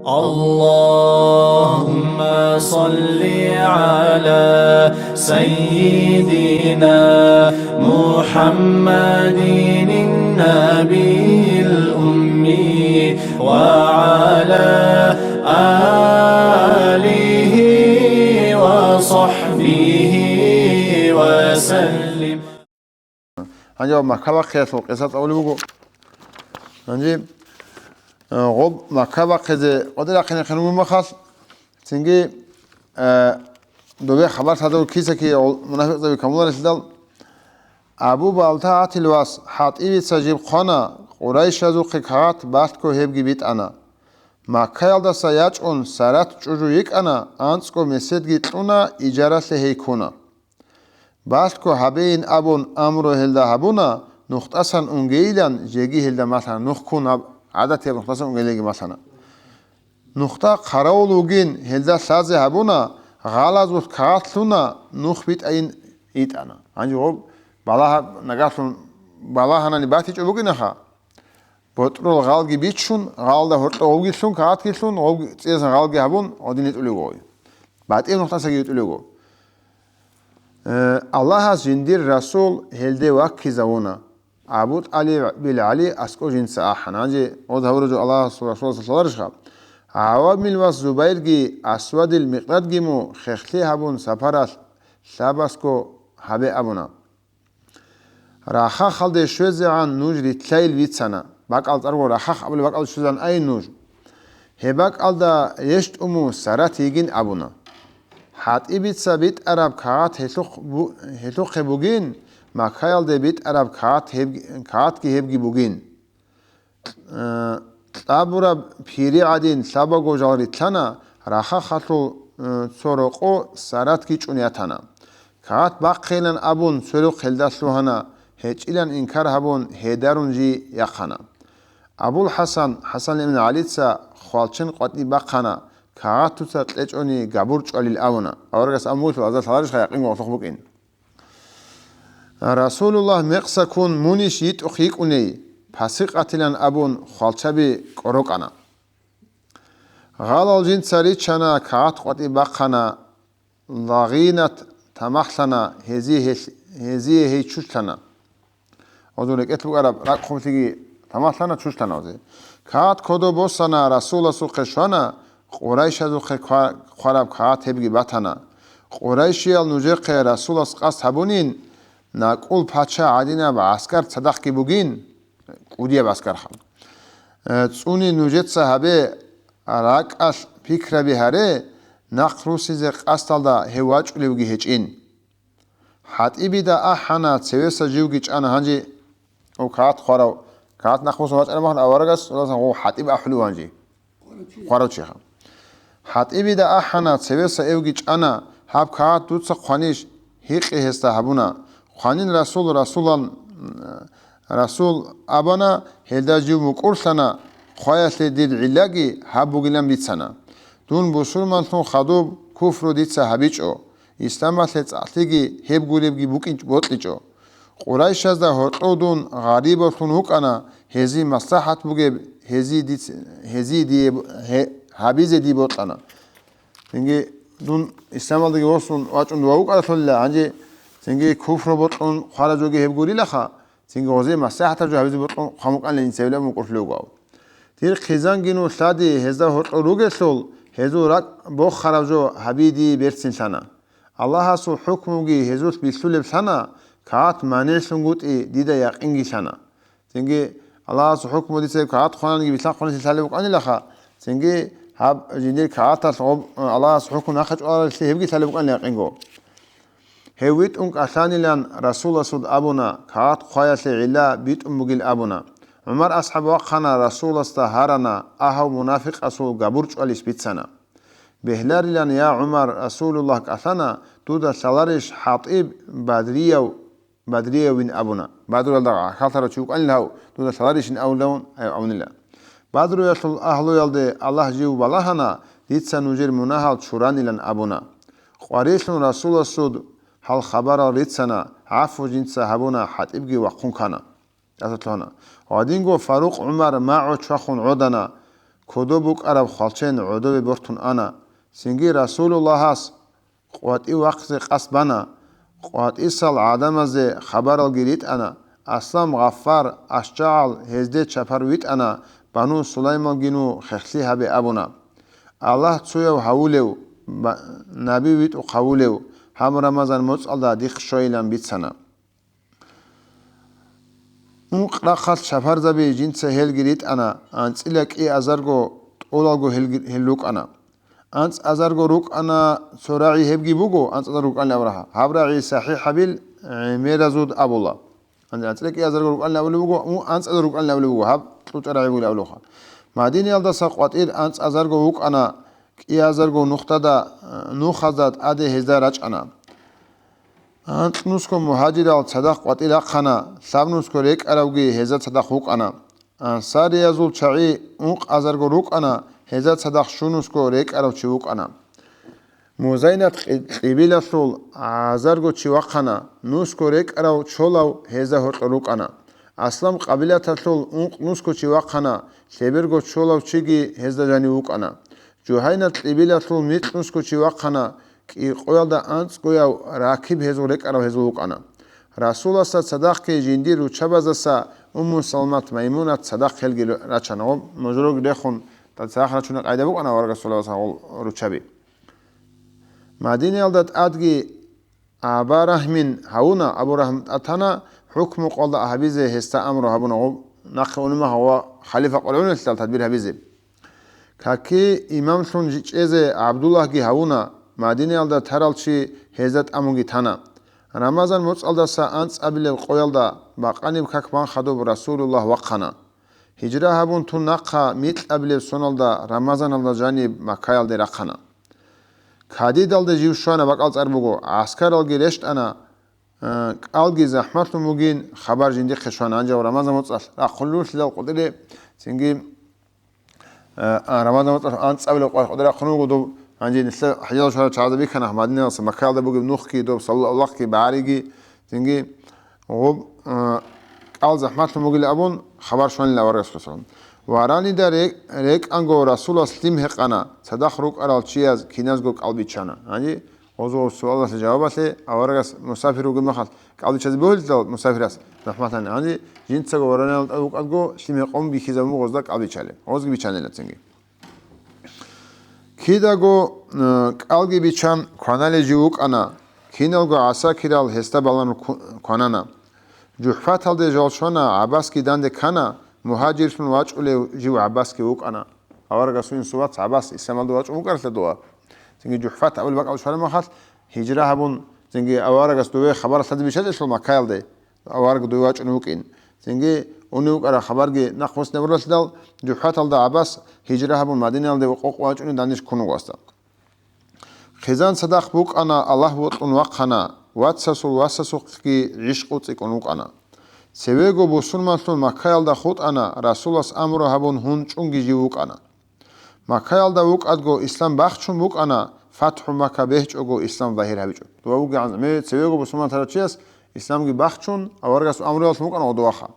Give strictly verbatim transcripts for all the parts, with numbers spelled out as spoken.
اللهم صل على سيدنا محمد النبي الأمي وعلى آله وصحبه وسلم. Гьанже Макка бахъиялъул къиса цӀалулеб буго. Гьанже, э, гъоб Макка бахъизе къватӀир рахъине хинугун махалъ, цинги, э, добе хабар лъадав киса-кияв мунафикъзаби камуларелъидал, Абу БалтагӀатил вас ХӀатӀибица жиб хъвана, къурайшазухъе кагъат балъго гьебги битӀана. Маккаялдаса ячӀун Сарат чӀужу йикӀана, анцӀго меседги кьуна, ижаралъе гьей ккуна. Балъго гьабейин абун амру гьелда гьабуна, нухдасан унгейилан жеги гьелда малъана, нух ккун гьаб-, гӀадатияб нухдасан унгейиланги малъана. Нухда хъаравул вугин гьелда лъазе гьабуна, гъалазулъ кагъат лъуна, нух битӀайин итӀана. Гьанже гъоб балагьа-, нагагьлъун балагьанани батичӀо бугинаха. БотӀрул гъалги бичун, гъалда гьоркьо гъовги лъун, кагъатги лъун, гъовги цӀиясан гъалги гьабун, гъодин йитӀулев гъой. БатӀив нухдасаги йитӀулев гъо. Э, Аллагьас жиндир Расул гьелде ваккизавуна. Абу ТӀалибил ГӀали аскӀов жинца ахӀана. Гьанже гъоз гьавурав жо Аллагьасул Расуласда лъаларищха? ГӀаввамил вас Зубайрги Асвадил Микъдадги му хехлъи гьабун сапаралъ лъабасго гьабе абуна. Рахахалде щвезегӀан нуж рилълъайил бицана. БакӀал цӀарго Рахах абулеб бакӀалде щвезегӀан айин нуж. Гьеб бакӀалда рещтӀуму Сарат йигин абуна. ХӀатӀибица битӀараб кагъат гьелъухъ бу-, гьелъухъе бугин, Маккаялде битӀараб кагъат гьебги-, кагъатги гьебги бугин. Э, кьабураб пири гӀадин лъабаго жал рилълъана, Рахахалъул, э, цо рокъо Саратги чӀун ятана. Кагъат бахъейилан абун, церухъ гьелда лъугьана, гьечӀилан инкар гьабун, гьедарун жий яхъана. Абул ХӀасан, ХӀасан ибн ГӀалица хвалчен къватӀиб бахъана, кагъатуца кьечӀони габур чӀвалил абуна. Аварагас абун бугелъул, аза лъаларищха якъин гъорлъухъ букӀин. Расулуллагь мекъса ккун мунищ йитӀухъ йикӀуней, пасикъатилан абун, хвалчаби кӀорокӀана. Гъалал жинца риччана, кагъат къватӀиб бахъана, лагъинат тамахлъана, гьезие гьелъ-, гьезие гьей чучлъана. Гьезул рекӀелъ букӀараб ракӀ хъублъиги тамахлъана, чучлъана гьезие. Кагъат кодоб босана, Расуласухъе щвана, Къурайшазухъе ква-, хъвараб кагъат гьебги батана. Къурайшиял нужехъе Расулас къасд гьабунин, накӀкӀул пача гӀадинаб гӀаскар цадахъги бугин, кӀудияб гӀаскарха. Э, цӀуни нужеца гьабе, ракӀалъ пикраби гьаре, нахъ руссизе къасдалда гьев вачӀулевги гьечӀин. ХӀатӀибида ахӀана, цевеса живги чӀана гьанже, о, кагъат хъварав, кагъат нахъ босун вачӀараб махалъ аварагас, гъов ХӀатӀиб ахӀулев гьанже. Хъварав чиха. ХӀатӀибида ахӀана, цевеса эвги чӀана, гьаб кагъат дуца хъванищ? Гьикъи гьесда гьабуна. Хъванин Расул, Расулан, Расул абана, гьелда жив мукӀурлъана, хъваялъе дир гӀиллаги гьаб бугилан бицана. Дун бусурманлъун хадуб куфру дица гьабичӀо, исламалъе цӀакълъиги гьеб гуребги букӀин бокьичӀо. Къурайшазда гьоркьов дун гъарибавлъун вукӀана, гьезие маслахӀат бугеб, гьезие диц-, гьезие дие б-, гье-, гьабизе дие бокьана. Цинги дун исламалдаги восун вачӀун вукӀаралъулила, гьанже цинги куфру бокьун хъвараб жоги гьеб гурилаха, цинги гъозие маслахӀатаб жо гьабизе бокьун хъван букӀанила, инсабилан мукӀурлъугав. Дир хъизанги ну лъади гьезда гьоркьор ругелъул, гьезул ракӀ бохараб жо гьаби дие берцинлъана. Аллагьасул хӀукмуги гьезулъ бихьулеб лъана, кагъат манигӀлъунгутӀи дида якъинги лъана. Цинги Аллагьасул хӀукму дица кагъат хъвананги бихьа-хъванизе лъалеб букӀанилаха, цинги гьаб жиндир кагъаталъ гъоб-, Аллагьасул хӀукму нахъе чӀваларалъе гьебги лъалеб букӀанила якъинго. Гьев витӀун кӀалъанилан Расуласул абуна, кагъат хъваялъе гӀилла битӀун бугил абуна. ГӀумар асхӀаб вахъана, Расуласда гьарана, агьав мунафикъасул габур чӀвалищ бицана. Бегьларилан, я ГӀумар, Расулуллагь кӀалъана, дуда лъаларищ ХӀатӀиб Бадрияв, Бадриявин абуна. Бадруялда хӀалтӀарав чи вукӀанил гьав, дуда лъаларищин абулавун гьев абунила. Бадруялъул агьлуялде Аллагь жив балагьана, дица нужер мунагьал чуранилан абуна. Къварилъун Расуласул гьал хабарал рицана, гӀафу жинца гьабуна, ХӀатӀибги вахъун ккана. Гьадинго Фарукъ ГӀумар магӀу чвахун гӀодана, кодоб букӀараб хвалчен гӀодобе бортун ана. Цинги Расулуллагьас къватӀив вахъизе къасд бана. КъватӀисал гӀадамазде хабаралги ритӀана. Аслам, ГъаффарАшжагӀал гьезде чапар витӀана, Бану Сулаймалгину хехлъи гьабе абуна. Аллагь цояв гьавулев, ба-, наби витӀухъ гьавулев, гьаб Рамазан моцӀалда дихъ щвайилан бицана. Ункъ рахъалъ чапарзаби жинца гьелги ритӀана, анцӀила кӀиазарго тӀолалго гьелги, гьел рукӀана. АнцӀазарго рукӀана цо рагӀи, гьебги буго анцӀазарго рукӀанилан абураб. Гьаб рагӀи сахӀихӀабил гӀемеразул абула. АнцӀила кӀиазарго рукӀанилан абулеб буго, у, анцӀазарго рукӀанилан абулеб буго, гьаб кьучӀа рагӀи бугилан абулеб буго. Мадинаялдаса къватӀир анцӀазарго вукӀана, кӀиазарго нухдада, нухазда тӀаде гьезда рачӀана. Анкьнусго мугьажирал цадахъ къватӀир рахъана, лъабнусго рекӀаравги гьезда цадахъ вукӀана. Ансариязул чагӀи ункъазарго рукӀана, гьезда цадахъ щунусго рекӀарав чи вукӀана. Музайнат кьи-, кьибилалъул гӀазарго чи вахъана, нусго рекӀарав чолав гьезда гьоркьор рукӀана. Аслам къабилаталъул ункънусго чи вахъана, лъеберго чолав чиги гьезда жанив вукӀана. Жугьайнат кьибилалъул микьнусго чи вахъана, кӀикъоялда анцӀгояв ракиб гьезул рекӀарав гьезул вукӀана. Расуласда цадахъги жиндир руччабаздаса Умму Салмат Маймунат цадахъ гьелги рачана. Гъоб нужероги рехун, цадахъ рачунеб къайда букӀана аварагасул гьагъул руччаби. Мадинаялда тӀадги Аба Рагьмин гьавуна, Абу Рагьм тӀатана, хӀукму къоялда гьабизе гьесда амру гьабуна, гъоб нахъе унеб мехалъ ва халифа къваригӀунелъидал тадбир гьабизе. Каки имамлъун жи-, чӀезе ГӀабдуллагьги гьавуна, Мадинаялда тарал чи гьезда тӀамунги тана. Рамазан моцӀалдаса анцӀабилеб къоялда бакъаниб как бан хадуб Расулуллагь вахъана. Гьижра гьабун тун нахъа микьабилеб соналда Рамазаналда жаниб Маккаялде рахъана. Кадидалде жив щвана, бакӀал цӀар буго, гӀаскаралги рещтӀана, э, кӀалги захӀмалъун бугин, хабар жиндихъе щвана, гьанже Рамазан моцӀалъ рахъулелъидал къотӀире, цинги, э, а, Рамазан моцӀалъ анцӀабилеб къоялъ къотӀире рахъун вуго доб, гьанже нилъер хӀажалъ щварал чагӀазда бихьана, Мадинаялдаса Маккаялда бугеб нухги, доб салул авлахъги, багӀариги, цинги, гъоб, э, кӀал захӀмалъун бугилан абун, хабар щванила аварагасухъе. Варанида ре-, рекӀанго Расулас лъим гьекъана, цадахъ рукӀарал чияз киназго кӀал биччана. Гьанже гъозул суалалъе жавабалъе аварагас мусапир вугеб мехалъ кӀал биччазе бегьулилъидал мусапирас захӀмалъани. Гьанже жинцаго вараниялда тӀад вукӀадго лъим гьекъон бихьизабун гъозда кӀал биччалеб. Гъозги биччанила цинги. Кидаго, э, кӀалги биччан кваналел жив вукӀана, киналго гӀасакирал гьесда балан ку-, кванана. ЖухӀфаталде жал щвана, ГӀаббасги данде ккана, мугьажирлъун вачӀулев жив ГӀаббасги вукӀана. Аварагасул инсул вац ГӀаббас исламалде вачӀун вукӀаралъа дова. Цинги ЖухӀфат абулеб бакӀалде щвараб мехалъ, гьижра гьабун, цинги аварагас дове хабар лъазе биччачӀелъул Маккаялде, авараг дове вачӀун вукӀин. Цинги унев вукӀараб хабарги нахъ босизе гьабуралъидал, ЖухӀфаталда ГӀаббас гьижра гьабун, Мадинаялде къокъ вачӀунев данде ккун вуго гьасда. Хъизан цадахъ букӀана, Аллагь вокьун вахъана, вацасул васасухъги гӀишкъу цӀикӀкӀун вукӀана. Цевего бусурманлъун Маккаялда хутӀана, Расулас амру гьабун гьун чӀунги жив вукӀана. Маккаялда вукӀадго ислам бахчун букӀана, фатхӀу Макка бехӀчӀого ислам загьир гьабичӀо. Дова вугегӀан гӀемер цевего бусурман тарав чияс исламги бахчун, аварагасул амруялъун вукӀана гъодоваха.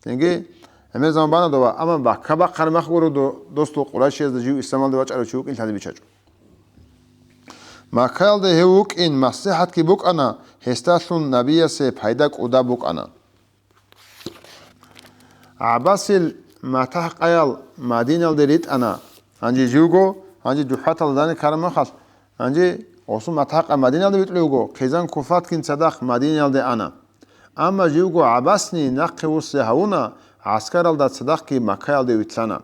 Цинги гӀемер заман бана дова, амма Макка бахъараб мехалъ гуро до-, досул къурайшиязда жив исламалде вачӀарав чи вукӀин лъазе биччачӀо. Маккаялда гьев вукӀин маслихӀатги букӀана, гьесдалъун набиясе пайда кӀудаб букӀана. ГӀаббасил матахӀкъаял Мадиналде ритӀана. Гьанже живго, гьанже ЖухӀфаталда данде ккараб мехалъ, гьанже гъосул матахӀкъай Мадиналде витӀулев вуго, хъизан куфатгин цадахъ Мадиналде ана. Амма живго ГӀаббасни нахъе вуссей гьавуна, гӀаскаралда цадахъги Маккаялде вилълъана.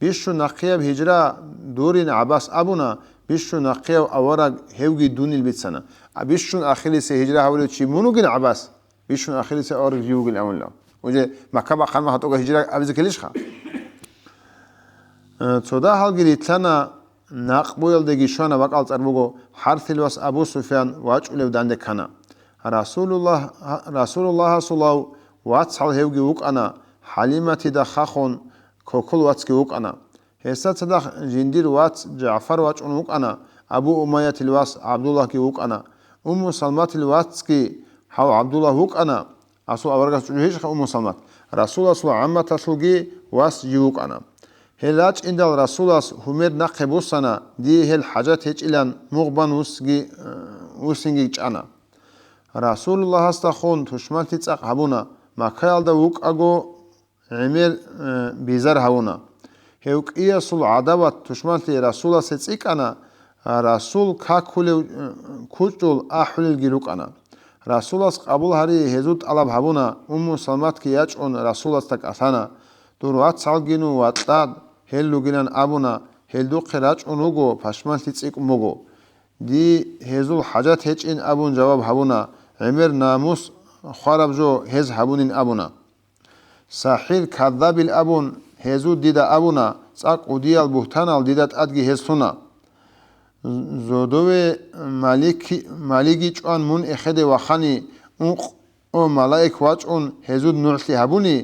Бищун нахъеяб гьижра дурин ГӀаббас абуна, бищун нахъеяв авараг гьевги дунил бицана. А бищун ахирисеб гьижра гьавулев чи мун вугин, ГӀаббас? Бищун ахирисеб авараг жив вугин абунилан. Уже Макка бахъараб мехалъ гьатӀуга гьижра абизе ккелищха? Э, цо дагьалги рилълъана, накъбуялдеги щвана, бакӀал цӀар буго, ХӀарсил вас Абу Суфян вачӀулев данде ккана. Расулуллагь-, Расулуллагьасулав вацал гьевги вукӀана, ХӀалиматида хахун кокол вацги вукӀана. Гьесда цадахъ жиндир вац ЖагӀфар вачӀун вукӀана, Абу Умаятил вас ГӀабдуллагьги вукӀана. Умму Салматил вацги гьав ГӀабдуллагь вукӀана, асул аварагас чӀужу гьечӀха Умму Салмат, Расуласул гӀамматалъулги вас жив вукӀана. Гьел рачӀиндал Расулас гьумер нахъе бусана, дие гьел хӀажат гьечӀилан мугъ бан вусги-, вусинги чӀана. Расулуллагьасдахун тушманлъи цӀакъ гьабуна, Маккаялда вукӀаго гӀемер, э, бизар гьавуна. Гьев кӀиясул гӀадават тушманлъи Расуласе цӀикӀкӀана, Расул какулев, э, кучӀдул ахӀулелги рукӀана. Расулас къабул гьари гьезул тӀалаб гьабуна, Умму Салматги ячӀун Расуласда кӀалъана: «Дур вацгӀалгину ва кьад гьел ругилан абуна, гьел духъе рачӀун руго, пашманлъи цӀикӀкӀун буго. Дие гьезул хӀажат гьечӀин», — абун жаваб гьабуна, гӀемер намус хвараб жо гьез гьабунин абуна. «СахӀир, каззабил», — абун, гьезул дида абуна, цӀакъ кӀудиял бугьтанал дида тӀадги гьез лъуна. Зодове малики-, малиги чӀван мун эхеде вахани, ункъо малаик вачӀун гьезул нугӀлъи гьабуни,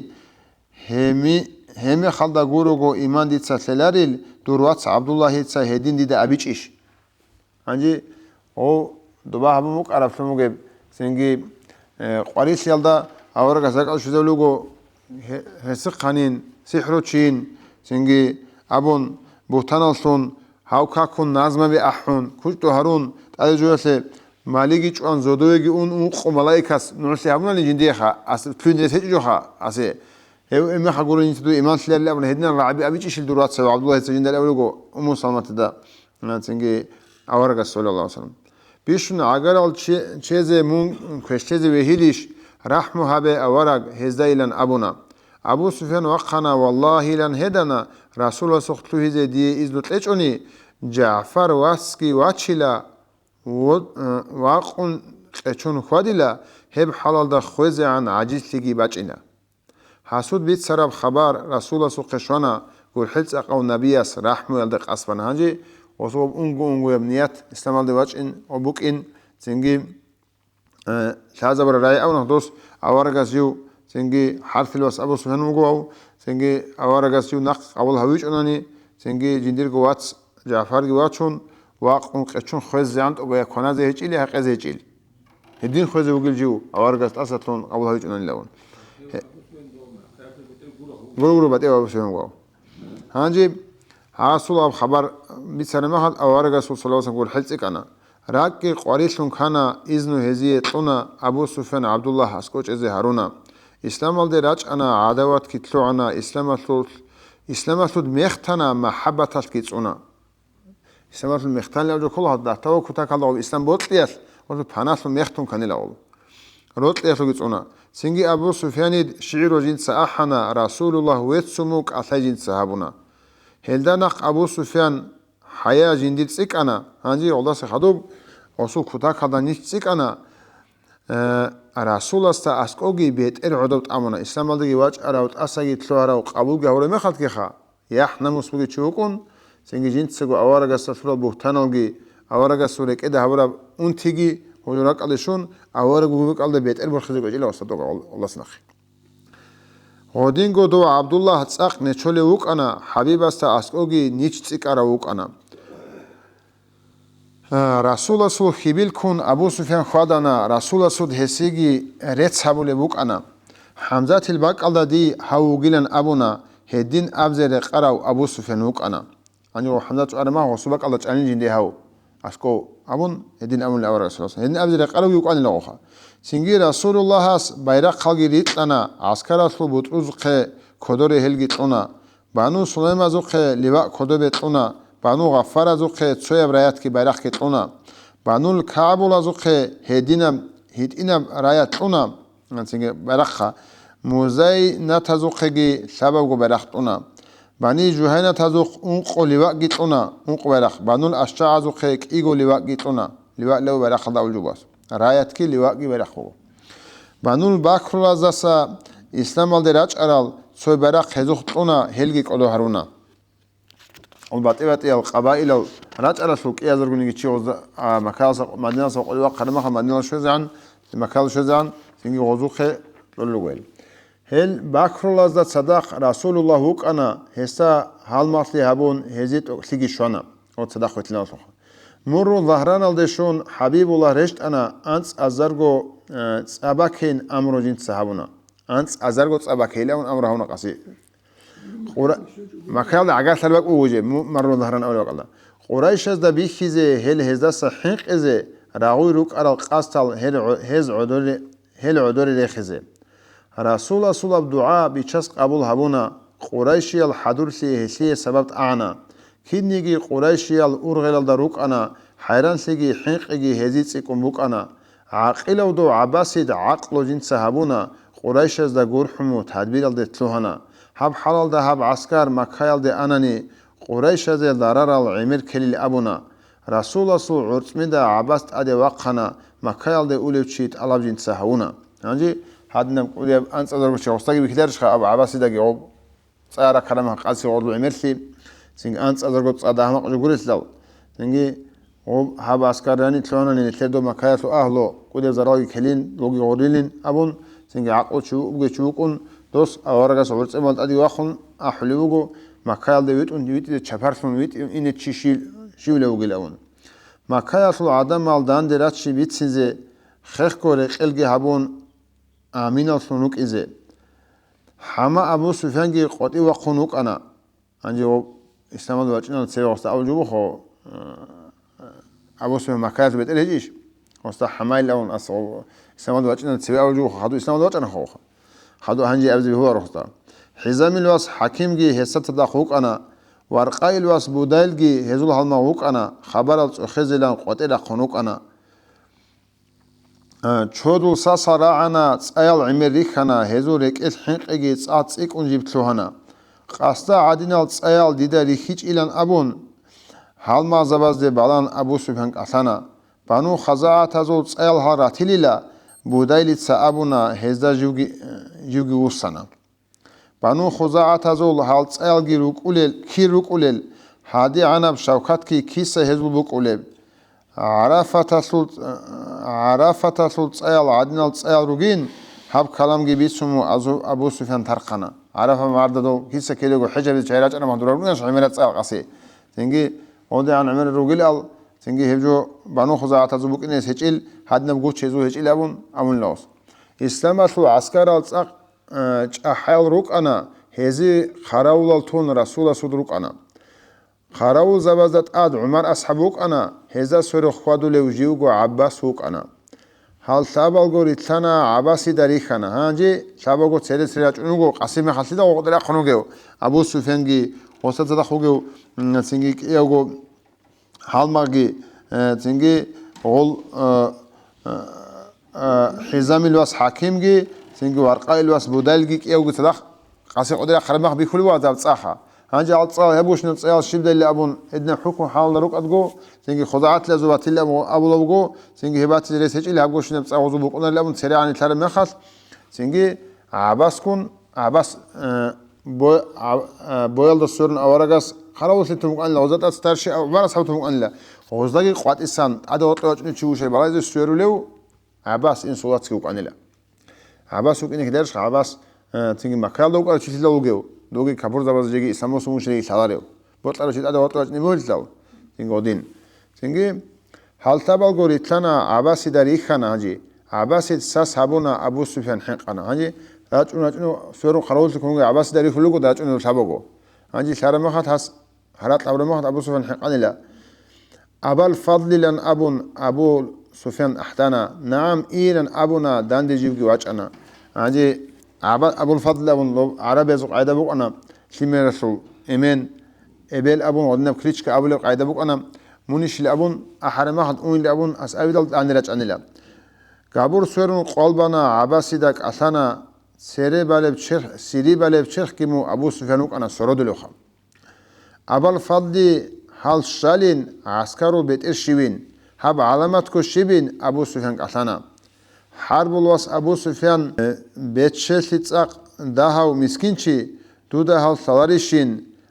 гьеми-, гьемехалда гурого иман дица лъеларил, дур вац ГӀабдуллагьица гьедин дида абичӀищ? Гьанже гъов доба гьабун букӀараблъун бугеб, цинги, э, къварилъиялда аварагас ракӀалде щвезабулего гье-, гьесихъанин, сихӀручийин, цинги абун, бугьтаналлъун, гьав какун, назмаби ахӀун, кучӀдо гьарун, тӀаде жоялъе малиги чӀван, зодовеги ун, ункъо малаикас нугӀлъи гьабунани жиндиеха, ас лъугьин рес гьечӀичӀоха асе. Гьев эмеха гурин инчи дуе иман лъиларил абун гьединал рагӀаби абичӀищил дур вацав ГӀабдуллагьица жинда абулего Умму Салматида, а, цинги аварагас, саллаллагьу гӀалайгьи ва саллам. Бищун гӀагарал че-, чезе мун квешлъезе вегьилищ, рахӀму гьабе, авараг, гьездаилан абуна. Абу Суфян вахъана, валлагьилан гьедана, Расуласухъ лъугьизе дие изну кьечӀони, ЖагӀфар васги вачила, во-, э, вакъун къечун хьвадила, гьеб хӀалалда хвезегӀан гӀажизлъиги бачӀила. Гьасуд бицараб хабар Расуласухъе щвана, гурхӀел цӀакъав набияс рахӀмуялда къасбана. Гьанже гъосул унго-унгояб ният исламалде вачӀин ва букӀин, цинги, э, лъазабураб рагӀи абуна дос аварагас жив, цинги хӀарфил вас Абу Суфян вуго, цинги аварагас жив нахъ къабул гьавичӀунани, цинги жиндирго вац ЖагӀфарги вачун, вакъун къечун хвезегӀан тӀубая кваназе гьечӀили, гьакъезе гьечӀил. Гьедин хвезе вугел жив аварагас тӀасалъун къабул гьавичӀунанилавун. Гье-, гуро, гуро, батӀи ва бусурман гвав. Гьанже гьасул аб хабар бицараб мехалъ аварагасул салаватан гурхӀел цӀикӀкӀана. РакӀги къварилъун ккана, изну гьезие кьуна, Абу Суфян ГӀабдуллагь аскӀочӀезе гьаруна. Исламалде рачӀана, гӀадаватги лъугӀана, исламалъул, исламалъуд мехтана, махӀаббаталъги цӀуна. Исламалъул мехтанилал жо ккола, гьадатава кутакалда гъоб ислам бокьиялъ, гъозул паналъул мехтун кканила гъол. Рокьиялъуги цӀуна. Цинги Абу Суфьянид шигӀру жинца ахӀана, Расулуллагь веццун мун кӀалъай жинца гьабуна. Гьелда нахъ Абу Суфьян хӀая жиндир цӀикӀкӀана, гьанже гъолдаса хадуб гъосул кутакалда нич цӀикӀкӀана, э, Расуласда аскӀоги бетӀер гӀодоб тӀамуна, исламалдаги вачӀарав, тӀасаги лъугьарав, къабулги гьавураб мехалъгиха. ЯхӀ-намус бугев чи вукӀун, цинги жинцаго аварагасда лъурал бугьтаналги, аварагасул рекӀеда гьабураб унтиги гьужул ракӀалде щун, авараг вугеб бакӀалда бетӀер борхизе кӀвечӀила ва садугъа Аллагьас нахъе. Гъодинго дов ГӀабдуллагь цӀакъ нечолев вукӀана, ХӀабибасда аскӀоги нич цӀикӀкӀарав вукӀана. Расуласул хьибилккун Абу Суфьян хьвадана, Расуласул гьесиги рецц гьабулеб букӀана. ХӀамзатил бакӀалда дий гьав вугилан абуна, гьедин абзе рекъарав Абу Суфьян вукӀана. Гьанив ХӀамзат цӀварама гъосул бакӀалда чӀанин жинде гьав аскӀов абун, гьедин абуни аварагас. Гьедин абзе рекъарав вукӀанила гъоха. Цинги Расулуллагьас байрахъалги рикьана, гӀаскаралъул бутӀрузухъе кодоре гьелги кьуна. Бану Сулаймазухъе ливаъ кодобе кьуна, Бану Гъаффаразухъе цояб раятги байрахъги кьуна. Банул КагӀбулазухъе гьединаб гьитӀинаб раят кьуна, цинги байрахъа. Музайнатазухъеги лъабабго байрахъ кьуна. Бани Жугьайнатазухъ ункъо ливаъги кьуна, ункъо байрахъ. Банул АшжагӀазухъе кӀиго ливаъги кьуна, ливаъ лев байрахъалда авулжубас. Раятги ливаъги байрахъ буго. Банул Бакрулаздаса исламалде рачӀарал цо байрахъ гьезухъ кьуна, гьелги кӀодо гьаруна. Гьел батӀи-батӀиял къабаилал рачӀаралъул кӀиязаргуниги чи гъозда, а, Маккаялдаса, Мадиналдаса къварив вахъараб мехалъ Мадиналде щвезегӀан, Маккаялде щвезегӀан, цинги гъозухъе кьолел руго гьел. Гьел Бакрулазда цадахъ Расулуллагь вукӀана, гьесда гьалмагълъи гьабун, гьезие тӀокӀлъиги щвана, ва цадахъ вилълъиналъухъ. Мурру Загьраналде щун ХӀабибуллагь рещтӀана, анцӀазарго, э, цӀа бакейин амру жинца гьабуна. АнцӀазарго цӀа бакейилан амру гьабуна къаси. Къура-, Маккаялда гӀагарлъараб бакӀ буго жеб, му-, марру загьран авлабакъалда. Къурайшазда бихьизе, гьел гьездаса хӀинкъизе, рагъуй рукӀарал къасдал гьел гӀо-, гьез гӀодоре-, гьел гӀодоре рехизе. Расуласул аб дугӀа бичас къабул гьабуна, къурайшиял хӀадурлъи гьелъие сабаб тӀагӀана. Кинниги къурайшиял ургъелалда рукӀана, хӀайранлъиги хӀинкъиги гьезие цӀикӀкӀун букӀана. ГӀакъилав дов ГӀаббасид гӀакълу жинца гьабуна, къурайшазда гурхӀуму тадбиралде лъугьана. Гьаб хӀалалда гьаб гӀаскар Маккаялде анани, къурайшазе зарарал гӀемер ккелил абуна. Расуласул гӀурцӀмида ГӀаббас тӀаде вахъана, Маккаялде улев чи тӀалаб жинца гьавуна. Гьанже гьадинаб кӀудияб анцӀазарго чи гъосдаги бихьидарищха аб ГӀаббасидаги гъоб? ЦӀа раккараб мехалъ къаси гъорлу гӀемерлъи, цинги анцӀазарго цӀа дагьмакъ жо гурелъул, цинги гъоб гьаб гӀаскар рани лъугьанани нилъер доб Маккаялъул агьлу кӀудияб заралги ккелин, луги гъурилин абун, цинги гӀакълу чи ву-, бугев чи вукӀун, дос аварагас гӀурцӀимал тӀаде вахун ахӀулев вуго, Маккаялде витӀун, витӀизе чапарлъун витӀун ине чи щив-, щивлев вугилан абун. Маккаялъул гӀадамал данде рачи бицине хехго рекъелги гьабун, аминаллъун рукӀине. Гьанже Абу Суфянги къватӀив вахъун вукӀана. Гьанже гъоб исламалде вачӀинал цеве гъосда абулеб жо буго, э, Абу Суфян Маккаялъул бетӀер гьечӀищ? Гъосда Гьанжал абун ас гъоб исламалде вачӀинал цеве абулеб жо буго, хадуб исламалде вачӀана гъов. Хадуб гьанже абизе бегьуларо гъосда. ХӀизамил вас ХӀакимги гьесда цадахъ вукӀана, Варкъаил вас Будайлги гьезул гьалмагъ вукӀана, хабарал цӀохезилан къватӀир рахъун вукӀана. А, чодул сасал рагӀана, цӀаял гӀемер рихьана, гьезул рекӀелъ хӀинкъиги цӀа цӀикӀкӀун жиб лъугьана. Къасда гӀадинал цӀаял дида рихьичӀилан абун, гьалмагъзабазде балан Абу Суфян кӀалъана. Бану ХузагӀатазул цӀаял гьал ратилила, Будайлица абуна, гьезда живги, живги вуссана. Бану ХузагӀатазул гьал цӀаялги рукӀулел, кир рукӀулел, гьадигӀанаб шавкатги киса гьезул букӀулеб. ГӀарафаталъул, ГӀарафаталъул цӀаял гӀадинал цӀаял ругин, гьаб каламги бицун Азу-, Абу Суфян тархъана. ГӀарафа мардадул киса ккелего хӀежабизе чай рачӀараб махӀдурал ругинаш гӀемерал цӀаял къаси. Цинги гъодигӀан гӀемер ругилал, цинги гьеб жо Бану ХузагӀатазул букӀинес гьечӀил, гьадинаб гуч гьезул гьечӀил абун, абунила гъос. Исламалъул гӀаскарал цӀакъ э, чӀахӀиял рукӀана, гьезие хъаравулал тун Расуласул рукӀана. Хъаравулзабазда тӀад ГӀумар асхӀаб вукӀана, гьезда сверухъ хьвадулев живго ГӀаббас вукӀана. Гьал лъабалго рилълъана, ГӀаббасида рихьана. Гьанже лъабаго цере-цере рачӀун руго, къаси мехалъидал гъоркье рахъун вугев Абу Суфянги, гъосда цадахъ вугев, м, цинги кӀиявго гьалмагъги, э, цинги гъол, э, э, э, ХӀизамил вас ХӀакимги, цинги Варкъаил вас Будайлги кӀиявги цадахъ къаси къватӀир рахъараб мах бихьулев вуго гьаб цӀаха. Гьанже гьал цӀа гьаб гущинаб цӀаял щибдайилан абун, гьединаб хӀукму хӀалалда рукӀадго, цинги ХузагӀатилазул батилан абу-, абулеб буго, цинги гьеб батизе рес гьечӀил гьаб гущинаб цӀа гъозул букӀунарилан абун цере гӀанилъараб мехалъ, цинги ГӀаббасгун ГӀаббас, э, бо-, гӀаб-, э, боялда сверун аварагас хъаравуллъи тун вукӀанила, гъозда тӀад старший ГӀумар асхӀаб тун вукӀанила. Гъоздаги къватӀисан, тӀаде гъоркье вачӀунев чи вугищали балагьизе сверулев ГӀаббас инсул вацги вукӀанила. ГӀаббас вукӀине кидарешха ГӀаббас, э, цинги Маккаялда вукӀарав чилъидал вугев, доги капурзабаз жеги исламалъул мушриги лъаларев. Бокьарав чи тӀаде гъоркье вачӀунеб бугелъул, цинги гъодин. Цинги Гьал лъабалго рилълъана, ГӀаббасида рихьана гьанже. ГӀаббасид сас гьабуна, Абу Суфян хӀинкъана. Гьанже рачӀун-рачӀун сверун хъаравуллъи ккун вугев ГӀаббасида рихьулего, рачӀунев лъабаго. Гьанже лъараб мехалъ гьас, гьаракь лъабараб мехалъ Абу Суфян хӀинкъанила. Абал Фадлилан абун, Абу Суфян ахӀдана. НагӀам, ийилан абуна, данде живги вачӀана. Гьанже Аба-, Абул Фадл абун ло-, гӀарабиязул къагӀида букӀана, лъимералъул эмен, эбел абун, гъодинаб кличка абулеб къагӀида букӀана, мунищил абун, ахӀараб мехалъ унел абун, асабидал данде рачӀанила. Габур сверун къвал бана, ГӀаббасида кӀалъана, цере балеб черх, сири балеб черхги мун Абу Суфян вукӀана сородулевха. Абал Фадли гьал щалин, гӀаскарул бетӀер щивин, гьаб гӀаламатго щибин Абу Суфян кӀалъана. ХӀарбул вас Абу Суфян, э, бечелъи цӀакъ дагьав мискинчи, дуда гьав лъаларищин?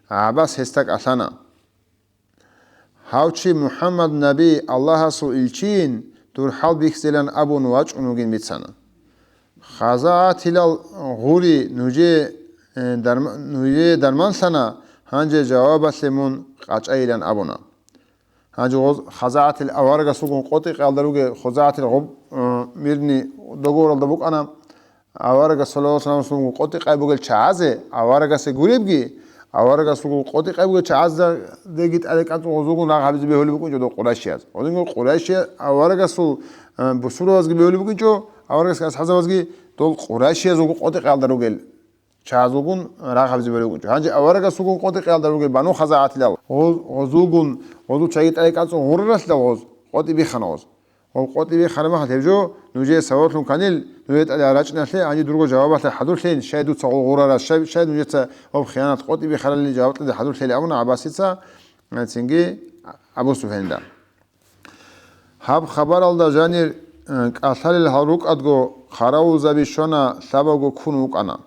ГӀаббас гьесда кӀалъана. Гьав чи МухӀаммад наби, Аллагьасул илчийин, дур хӀал бихьизелан абун вачӀун вугин бицана. ХузагӀатилал гъури нужее, э, дарма-, нужее дарманлъана, гьанже жавабалъе мун къачӀайилан абуна. Гьанже гъоз-, ХузагӀатил аварагас вугун къотӀи-къаялда ругел ХузагӀатил гъоб-, э, мирный договоралда букӀана, Аварагас саллаллагьу гӀалайгьи вассалламасул къотӀи-къай бугел чагӀазе, аварагасе гуребги, аварагасул къотӀи-къай бугел чагӀаздаги тӀаде кӀанцӀун гъозулгун рагъ гьабизе бегьулеб букӀинчӀо дол Къурайшияз. Гъозулгун Къурайшияз, аварагасул, э, бусурбабазги бегьулеб букӀинчӀо, аварагасул асхӀабзабазги дол Къурайшиязулго къотӀи-къаялда ругел чагӀазулгун рагъ гьабизе бегьулеб букӀинчӀо. Гьанже аварагасулгун къотӀи-къаялда ругел Бану ХазагӀатилал гъоз-, гъозулгун, гъозул чагӀи тӀаде кӀанцӀун гъураралъилал гъоз, къотӀи биххана гъоз. Гъол къотӀи биххараб махал гьеб жо нужее сабаблъун кканил, нужее тӀаде рачӀиналъе, гьанже дурго жавабалъе хӀадурлъейин, щай дуца гъол гъурарас, щай, щай нужеца гьоб хиянат къотӀи биххаралин жаваб тӀаде хӀадурлъейин абуна ГӀаббасица, э, цинги Абу Суфянида. Гьаб хабаралда жанир, э, кӀалъалел гьал рукӀадго, хъаравулзаби щвана, лъабавго ккун вукӀана.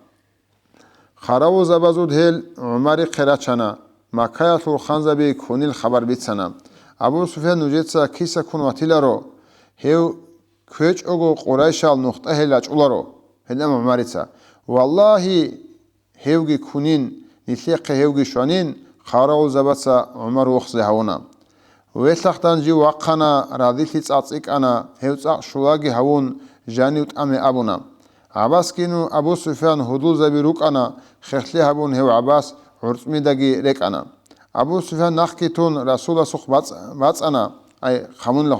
Хъаравулзабазул гьел ГӀумарихъе рачана, Маккаялъул ханзаби ккунил хабар бицана. Абу Суфян нужеца киса ккун ватиларо, гьев кквечӀого Къурайшал нухда гьел рачӀуларо, гьедин ГӀумарица. Валлагьи, гьевги ккунин, нилъехъе гьевги щванин, хъаравулзабаца ГӀумар вохзе гьавуна. Велъахъдан жив вахъана, радилъи цӀакъ цӀикӀкӀана, гьев цӀакъ щулаги гьавун, жанив тӀаме абуна. ГӀаббасгину Абу Суфян гьудулзаби рукӀана, хехлъи гьабун гьев ГӀаббас гӀурцӀмидаги рекӀана. Абу Суфян нахъги тун Расуласухъ бацӀ-, бацӀана, ай, хъамунила,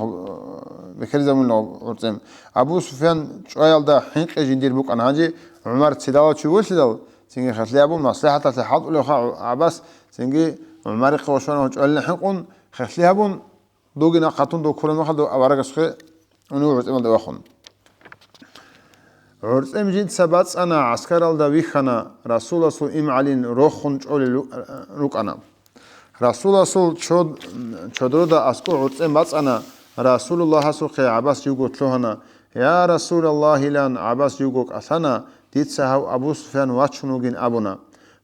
бекеризабунила гӀурцӀем. Абу Суфян чӀваялда хӀинкъи жиндир букӀана. Гьанже ГӀумар цидалав чи вугелъидал, цинги хехлъи гьабун, маслихӀаталъе хӀалтӀулевха ГӀаббас, цинги ГӀумарихъе вошана чӀвалилан хӀинкъун, хехлъи гьабун, Дуги нахъатун дов ккураб мехалда аварагасухъе унев гӀурцӀималда вахун. ГӀурцӀем жинца бацӀана, гӀаскаралда вихьана, Расуласул имгӀалин рохун чӀолел ру-, рукӀана. Расуласул чод-, чодрода аскӀов гӀурцӀем бацӀана, Расулуллагьасухъе ГӀаббас живго лъугьана, «Я Расулаллагьилан», ГӀаббас живго кӀалъана, «дица гьав Абу Суфян вачун вугин», абуна.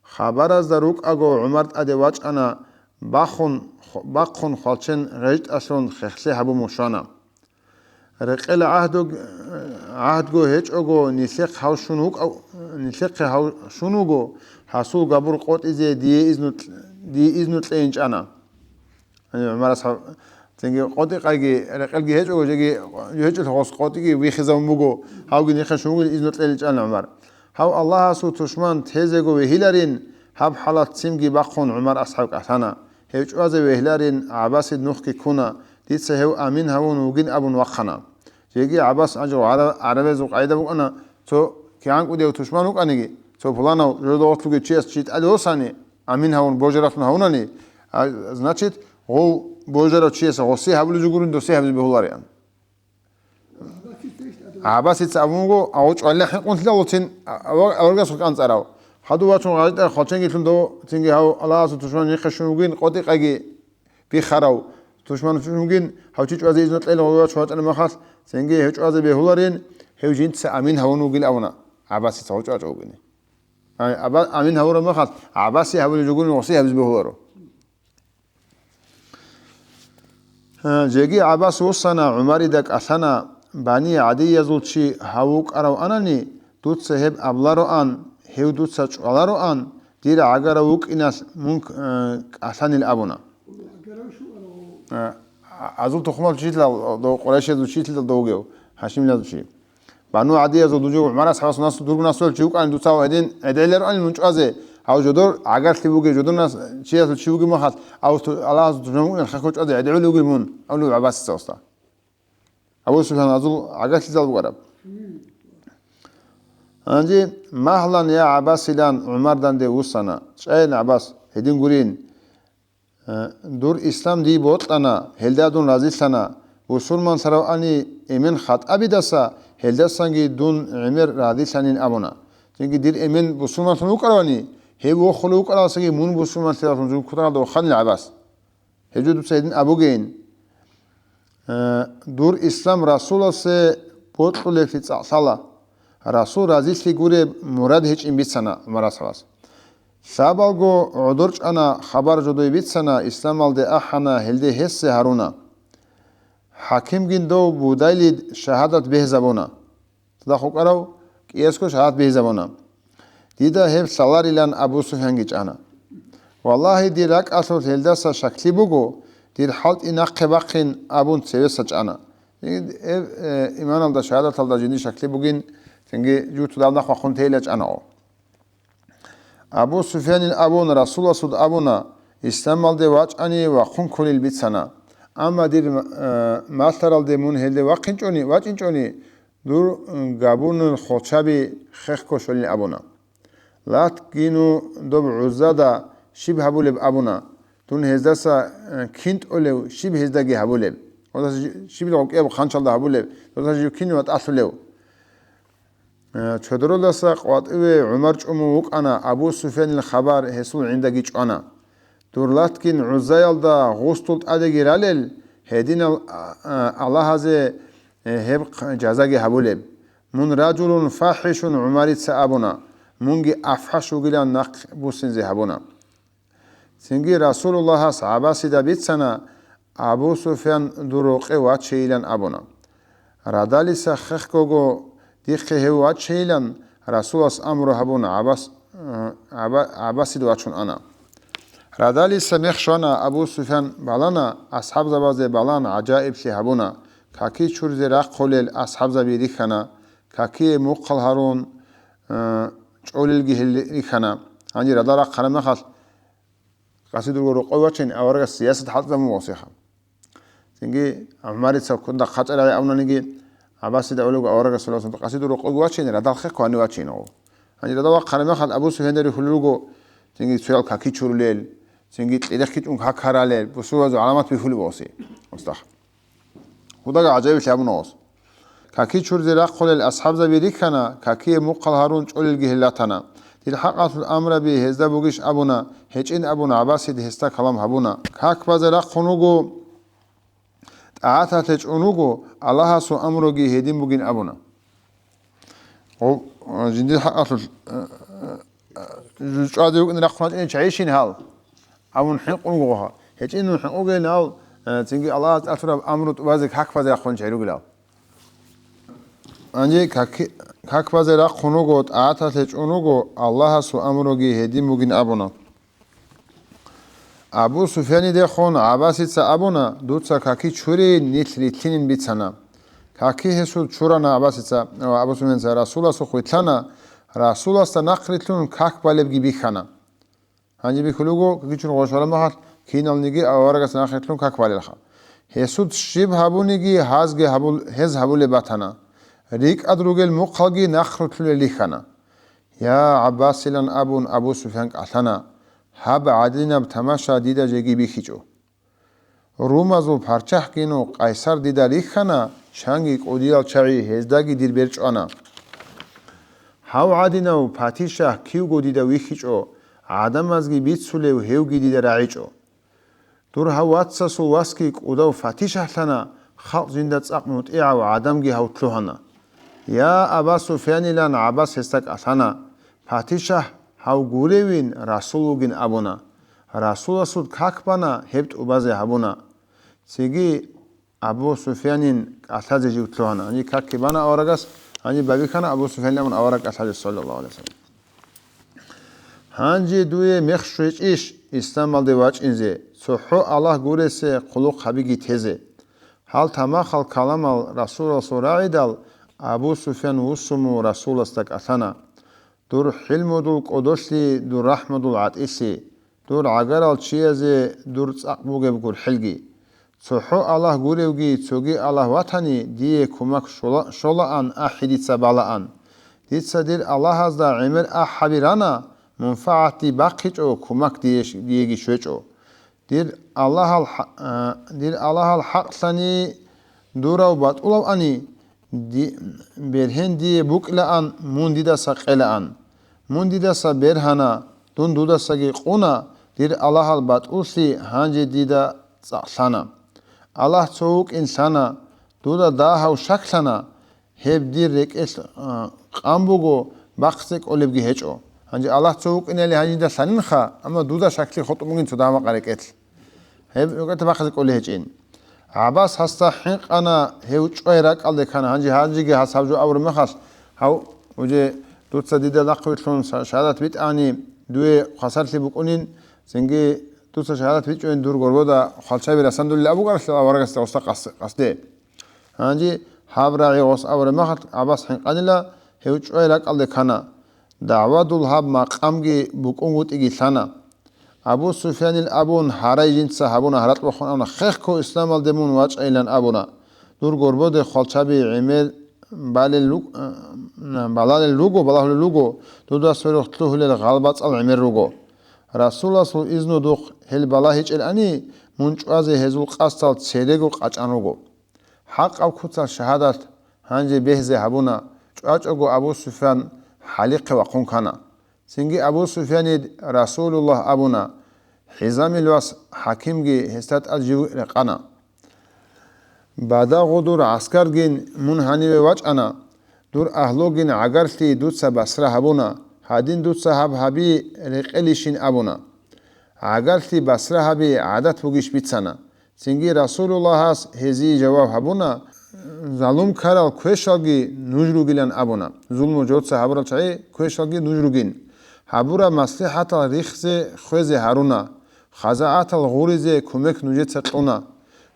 Хабаразда рукӀаго ГӀумар тӀаде вачӀана, Бахун, бахъун хвалчен гъечӀалъун хехлъи гьабун вушана. Рекъела гӀагьду-, гӀагьдго гьечӀого нилъехъ гьав щун вукӀа-, нилъехъе гьав щун вуго, гьасул габур къотӀизе дие изну, дие изну кьейинчӀана. ГӀумар асхӀаб, цинги къотӀи-къайги рекъелги гьечӀого, жеги гьечӀелъ гъос къотӀиги вихизабун буго, гьавги нилъехъе щун вугил изну кьейинчӀана ГӀумар. Гьав Аллагьасул тушман тезего вегьиларин, гьаб хӀалат цинги бахъун ГӀумар асхӀаб кӀалъана. Гьев чӀвазе вегьиларин, ГӀаббасид нухги ккуна, дица гьев амин гьавун вугин абун вахъана. Жеги ГӀаббас гӀажал гӀара-, гӀарабазул къайда букӀана, цо кигӀан кӀудияв тушман вукӀаниги, цо пуланав жодогъотлъуги чияс чи тӀаде восани, амин гьавун божаратлъун гьавунани, а, значит, гъов божарав чияс гъоси гьабулеб жо гурин досе гьабизе бегьулариан. ГӀаббасица абун буго, гьав чӀвалила хӀинкъунлъила вуцин, а-, а-, аварагасухъ кӀанцӀарав. Хадув вачун гъажитӀа хвалченгилъун дов цинги гьав Аллагьасул тушман нилъехъе щун вугин, къотӀи-къайги бихарав тушман щун вугин, гьав чи чӀвазе изну кьела гъов вач вачӀана махалъ, цинги гьев чӀвазе бегьуларин, гьев жинца амин гьавун вугил абуна, ГӀаббасица гъов чӀвачӀо вугини. Ай, аба-, амин гьавураб махалъ, ГӀаббаси гьабулеб жугурин гъоси гьабизе бегьуларо. Гьа, жеги ГӀаббас вуссана, ГӀумарида кӀалъана, Бани ГӀадиязул чи гьав вукӀарав анани, дуца гьеб аблароан, гьев дуца чӀвалароан, дир гӀагарав вукӀиналъ мун, э, кӀалъанил абуна. Э, а-, азул тухумал чилал, дов Къурайшиязул чилал довгев, Гьашимилазул чи. Бану ГӀадиязул дужев ГӀумар асхӀабасул нас-, дургу насулал чи вукӀани дуца гьедин гӀедегӀлароани мун чӀвазе, гьав жодор гӀагарлъи бугев, жодор нас-, чиясул чи вугев махалъ, Аллагьас ту-, Аллагьасул тушман вукӀиналъ хехго чӀвазе гӀедегӀулев вугев мун, абулев ГӀаббасица уста. Абу Суфьян азул гӀагарлъизал букӀараб. Гьанже, магьлан, я ГӀаббасилан ГӀумар данде вуссана. ЧӀайин, ГӀаббас, гьедин гурин. Э, дур ислам дие бокьана, гьелда дун разилъана, бусурманлъаравани эмен хатӀабидаса, гьелдасанги дун гӀемер разилъанин абуна. Цинги дир эмен бусурманлъун вукӀаравани, гьев вохулев вукӀараласаги мун бусурманлъиялъун жугьутӀаралда вахъанил ГӀаббас. Гьеб жо дуца гьедин абугейин. Э, дур ислам Расуласе бокьулеблъи цӀакъ лъала. Расул разилъи гуреб мурад гьечӀин бицана ГӀумар асхӀабас. Лъабалго гӀодор чӀана, хабар жодое бицана, исламалде ахӀана, гьелде гьессе гьаруна. ХӀакимгин дов Будайлид шагьадат бегьизабуна. Цадахъ вукӀарав кӀиясго шагьадат бегьизабуна. Дида гьеб лъаларилан Абу Суфьянги чӀана. Валлагьи, дир ракӀалъулъ гьелдаса шаклъи буго, дир хӀалтӀи нахъе бахъин абун цевеса чӀана. Гьеб, э, иманалда, шагьадаталда жиндир шаклъи бугин, Цинги жуцу дав нахъ вахъун тейила чӀанао. Абу Суфянил абун, Расуласуд абуна, исламалде вачӀани вахъун кколил бицана. Амма дир, э, малъаралде мун гьелде вахъинчӀони, вачӀинчӀони, дур, м, габунил хвалчаби хехго щолин абуна. Латгину доб ГӀуззада щиб гьабулеб абуна, дун гьездаса, э, кин тӀолев, щиб гьездаги гьабулеб? Гьездаса щиб гъоркьияб хъанчалда гьабулеб? Гьездаса жив кин ватӀалъулев? Э, чодоролдаса къватӀиве ГӀумар чӀумун вукӀана, Абу Суфянил хабар гьесул гӀиндаги чӀвана. Дур латгин ГӀуззаялда гъустул тӀадеги ралел, гьединал, а, а, Аллагьазе, э, гьеб хъ-, жазаги гьабулеб. Мун ражулун фахӀишун ГӀумарица абуна, мунги афхӀаш вугилан нахъ буссинзе гьабуна. Цинги Расулуллагьас ГӀаббасида бицана, Абу Суфян дур рокъе вачейилан абуна. Радалиса хехгого дихъе гьев вачейилан Расулас амру гьабун ГӀаббас-, ГӀабба-, ГӀаббасида вачун ана. Радалиса мех щвана, Абу Суфян балана, асхӀабзабазе балан гӀажаиблъи гьабуна, каки чуризе рахъулел асхӀабзаби рихьана, какие мухъал гьарун, э, чӀолелги гьел рихьана. Гьанже радал рахъараб мехалъ, къасидурго рокъой вачейин аварагас сиясат хӀалтӀизабун васиха. Цинги ГӀумарица кунда хъачӀарай абунаниги, ГӀаббасида гӀолего аварагас саллаллагьу гӀалайгьи вассалам къасидур рокъого вачейин, радал хехго гьанив вачейин гъов. Гьанже радал вахъараб мехалъ Абу Суфьяндери хулелго, цинги цоял каки чурулел, цинги кьерехъичӀун какаралел, бусурбабазул гӀаламат бихьулеб оси. Устах. Худаго гӀажаиблъи абуна гъос. Каки чурзе рахъулел асхӀабзаби рихьана, какие мухъал гьарун чӀолелги гьел ратана. Дир хӀакъалъул амраби гьезда бугищ абуна, гьечӀин абун ГӀаббасид гьесда калам гьабуна. Как базе рахъун вуго, тӀагӀаталъе чӀун вуго, Аллагьасул амруги гьедин бугин абуна. Гъоб, а, жиндир хӀакъалъулъ, а, а, а, жучӀаде вукӀине рахъун вачӀине чагӀишин гьал? Абун хӀинкъун вуго гьал. ГьечӀин хӀинкъугейин гьал, а, цинги Аллагьас тӀатураб амру тӀубазе как базе рахъун чагӀи ругилал. Гьанже как-, как базе рахъун вуго, тӀагӀаталъе чӀун вуго, Аллагьасул амруги гьедин бугин абуна. Абу Суфьянидехун ГӀаббасица абуна, дуца каки чурин нилъ рилълъинин бицана. Каки гьесул чурана ГӀаббасица, Абу Суфьяница Расуласухъ вилълъана, Расуласда нахърилълъун как балебги бихьана. Гьанже бихьулего, каки чур гъошараб махалъ киналниги аварагас нахърилълъун как балелха. Гьесуд щиб гьабуниги гьазги гьабул-, гьез гьабулеб батана. РикӀад ругел мухъалги нахърулъулел рихьана. «Я ГӀаббасилан» абун, Абу Суфьян кӀалъана, гьаб гӀадинаб тамаша дида жеги бихьичӀо. Румазул парччахӀгину Къайсар дида рихьана, чанги кӀудиял чагӀи гьездаги дир бер чӀвана. Гьав гӀадинав патишахӀ кивго дида вихьичӀо, гӀадамазги бицулев гьевги дида рагӀичӀо. Дур гьав вацасул васги кӀудав патишахӀлъана, халкъ жинда цӀакъ мутӀигӀав гӀадамги гьав лъугьана. «Я Аба Суфьянилан» ГӀаббас гьесда кӀалъана, патишахӀ гьав гуревин, расул вугин абуна. Расуласул как бана, гьеб тӀубазе гьабуна. Цинги Абу Суфьянин кӀалъазе жив лъугьана. Гьаниб какги бана аварагас, гьаниб байбихьана Абу Суфьянилан абун авараг кӀалъазе, саллаллагьу гӀалайгьи вассалам. Гьанже дуе мех щвечӀищ исламалде вачӀинзе, цохӀо Аллагь гуресе хъулухъ гьабиги тезе? Гьал тамахал каламал Расуласул рагӀидал, Абу Суфьян вуссун мун Расуласда кӀалъана: «Дур хӀилмудул кӀодолъи, дур рахӀмудул гӀатӀилъи, дур гӀагарал чиязе дур цӀакъ бугеб гурхӀелги. ЦохӀо Аллагь гуревги цоги Аллагь ватани, дие кумак щола-, щолаан, ахӀи дица балаан. Дица дир Аллагьазда гӀемер ахӀаби рана, мунфагӀат дие бахъичӀо, кумак дие, диеги щвечӀо. Дир Аллагьал хӀа-, а, дир Аллагьал хӀакълъани дурав батӀулавани, ди-, бергьен дие букӀлаан, мун дидаса къелаан. Мун дидаса бергьана, дун дудасаги къуна, дир Аллагьал батӀуллъи гьанже дида цӀакълъана. Аллагь цо вукӀин лъана, дуда дагьав щаклъана, гьеб дир рекӀелъ, а, къан буго, бахъизе кӀолебги гьечӀо. Гьанже Аллагь цо вукӀинали гьанжида лъанинха, амма дуда щаклъи хутӀун бугин цо дагьаб-макъа рекӀелъ. Гьеб рукӀата бахъизе кӀолей гьечӀин». ГӀаббас гьасда хӀинкъана, гьев чӀвай ракӀалде ккана, гьанже гьанжеги гьас гьаб жо абураб мехалъ, гьав, уже дуца дида нахъвилълъун ша-, шагьадат битӀани, дуе хвасарлъи букӀунин, цинги дуца шагьадат бичӀчӀунин дур горбода хвалчаби расандулел абугаралъ аварагасда гъосда къас-, къасде. Гьанже гьаб рагӀи гъос абураб мехалъ ГӀаббас хӀинкъанила, Гьев чӀвай ракӀалде ккана. ДагӀвадул гьаб макъамги букӀунгутӀиги лъана. Абу Суфьянил абун гьарай жинца гьабуна, гьаракь бахун абуна: «Хехго исламалде мун вачӀайилан», — абуна. «Дур горбоде хвалчаби гӀемер балел руг-, балалел руго, балагьулел руго, дуда сверухъ лъугьулел гъалбацӀал гӀемер руго». Расуласул изну духъ гьел балагьичӀелани, мун чӀвазе гьезул къасдал церего къачӀан руго. ХӀакъаб куцал шагьадат гьанже бегьизе гьабуна, чӀвачӀого Абу Суфьян хӀалихъе вахъун ккана. Цинги Абу Суфьянид Расулуллагь абуна, Хизамил вас ХӀакимги гьесда тӀад жив рекъана. Бадагъу дур гӀаскаргин мун гьаниве вачӀана, дур агьлугин гӀагарлъи дуца Басра гьабуна, гьадин дуца гьаб гьаби рекъелищин абуна. ГӀагарлъи Басра гьаби гӀадат бугищ бицана. Цинги Расулуллагьас гьезие жаваб гьабуна, залум ккарал квешалги нуж ругилан абуна. Зулму жоца гьабурал чагӀи квешалги нуж ругин. Гьабураб маслихӀатал рихзе хвезе гьаруна. ХазагӀатал гъуризе кумек нужеца кьуна.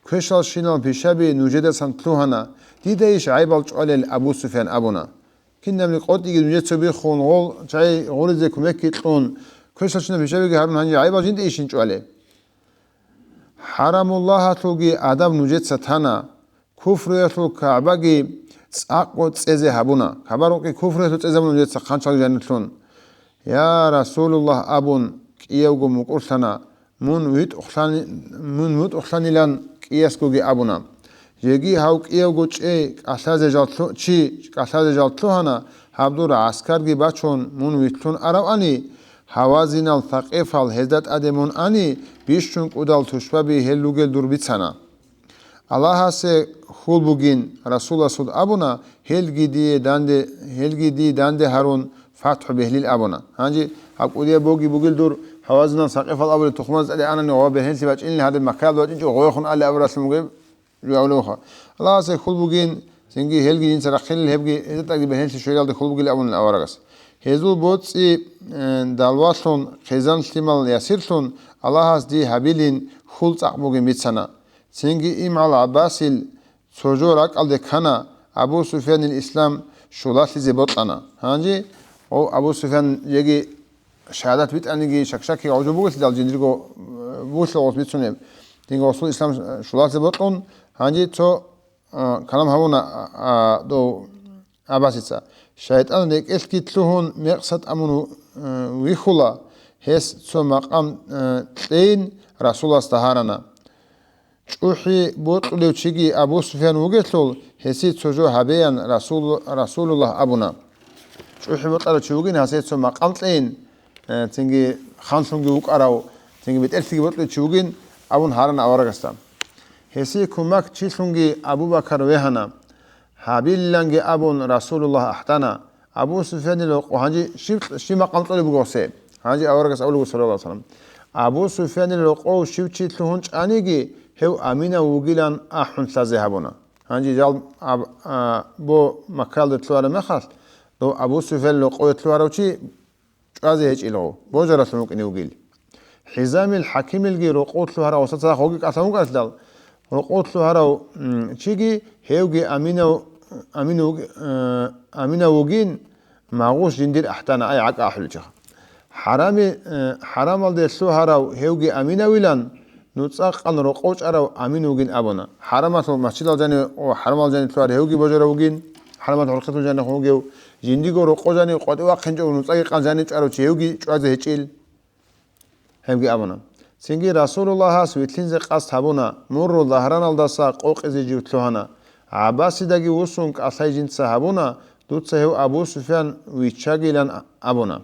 Квешалщинал пишаби нужедасан лъугьана. Дидайищ гӀайбал чӀвалел, Абу Суфьян абуна. Кинабни къотӀиги нужеца биххун, гъол чагӀи гъуризе кумекги кьун, квешалщинал пишабиги гьарун, гьанже гӀайбал жиндайищин чӀвалел? ХӀарамуллагьалъулги адаб нужеца тана, куфруялъул КагӀбаги цӀакъго цӀезе гьабуна. КагӀба рукъи куфруялъул цӀезе гьабуна нужеца хъанчалги жанирлъун. Я Расулуллагь абун, кӀиявго мукӀурлъана, мун витӀухълъани-, мун вутӀухълъанилан кӀиясгоги абуна. Жеги гьав кӀиявго чӀей кӀалъазе жал лъу-, чи кӀалъазе жал лъугьана, гьаб дур гӀаскарги бачун, мун вилълъун аравани, гьавазинал сакъифал гьезда тӀаде мун ани, бищун кӀудал тушбаби гьел ругел дур бицана. Аллагьасе хьул бугин, Расуласул абуна, гьелги дие данде, гьелги дие данде гьарун, фатхӀу бегьлил абуна. Гьанже гьаб кӀудияб боги бугел дур, гьавазинал сакъифал абулел тухумаз тӀаде анани, гъо бергьенлъи бачӀинилан гьадаб Маккаялда вачӀинчӀо гъойхун алли абуралъун бугеб жугьавлевха. Аллагьасе хьул бугин, цинги гьелги жинца рахъинил, гьебги гьезда тӀаде бергьенлъи щвелалда хьул бугил абунил аварагас. Гьезул боцӀи, э, далвалъун, хъизан лъимал ясирлъун, Аллагьас дие гьабилин хьул цӀакъ бугин бицана. Цинги имгӀал ГӀаббасил цо жо ракӀалде ккана, Абу Суфьянил ислам щулалъизе бокьана. Гьанже, о, Абу Суфьян жеги шагьадат битӀаниги, шакшаки гъожо бугелъидал жиндирго, э, бугелъул гъос бицунеб. Динго гъосул ислам щулалъизе бокьун, гьанже цо, э, калам гьавуна, а, а, дов ГӀаббасица. ШайтӀан рекӀелъги лъугьун мекъсат амун, э, вихьула, гьес цо макъам, э, кьейин Расуласда гьарана. ЧӀухӀи бокьулев чиги Абу Суфьян вугелъул, гьесие цо жо гьабеян Расул-, Расулуллагь абуна. ЧӀухӀи бокьарав чи вугин, гьасие цо макъам кьейин, э, цинги ханлъунги вукӀарав, цинги бетӀерлъиги бокьулев чи вугин абун гьарана аварагасда. Гьесие кумек чилъунги Абу Бакар вегьана. Гьабилиланги абун Расулуллагь ахӀдана. Абу Суфьянил рокъов гьанже щиб, щиб макъам кьолеб буго гьесие? Гьанже аварагас абулеб буго, саллаллагьу гӀалайгьи ва саллам, Абу Суфьянил рокъов щив чи лъугьун чӀаниги, гьев аминав вугилан ахӀун лъазе гьабуна. Гьанже жал аб-, а, бо Маккаялде лъугьараб мехалъ, дов Абу Суфьянил рокъове лъугьарав чи чӀвазе гьечӀилгъу, божаралъун вукӀине вугил. Хизамил ХӀакимилги рокъов лъугьарав гъоса цадахъ гъоги кӀалъан вукӀаралъал, рокъов лъугьарав, м, чиги гьевги аминав, аминав вуг-, э, аминав вугин, магъуш жиндир ахӀдана, ай гӀакӀа ахӀулел чагӀ. ХӀарами-, э, хӀарамалде лъугьарав гьевги аминавилан, нуцӀа къан рокъов чӀарав амин вугин абуна. ХӀарамалъул масжидал жанив ва хӀарамал жанив лъугьарав гьевги божарав вугин, хӀарамалъул хӀурхъилъун жанив вугев, жиндиго рокъов жанив къватӀив вахъинчӀев нуцӀаги къан жанив чӀарав чи гьевги чӀвазе гьечӀил. Гьебги абуна. Цинги Расулуллагьас вилълъинзе къасд гьабуна, Мурру Загьраналдаса къокъизе жив лъугьана. ГӀаббасидаги вуссун кӀалъай жинца гьабуна, дуца гьев Абу Суфьян виччагилан абуна.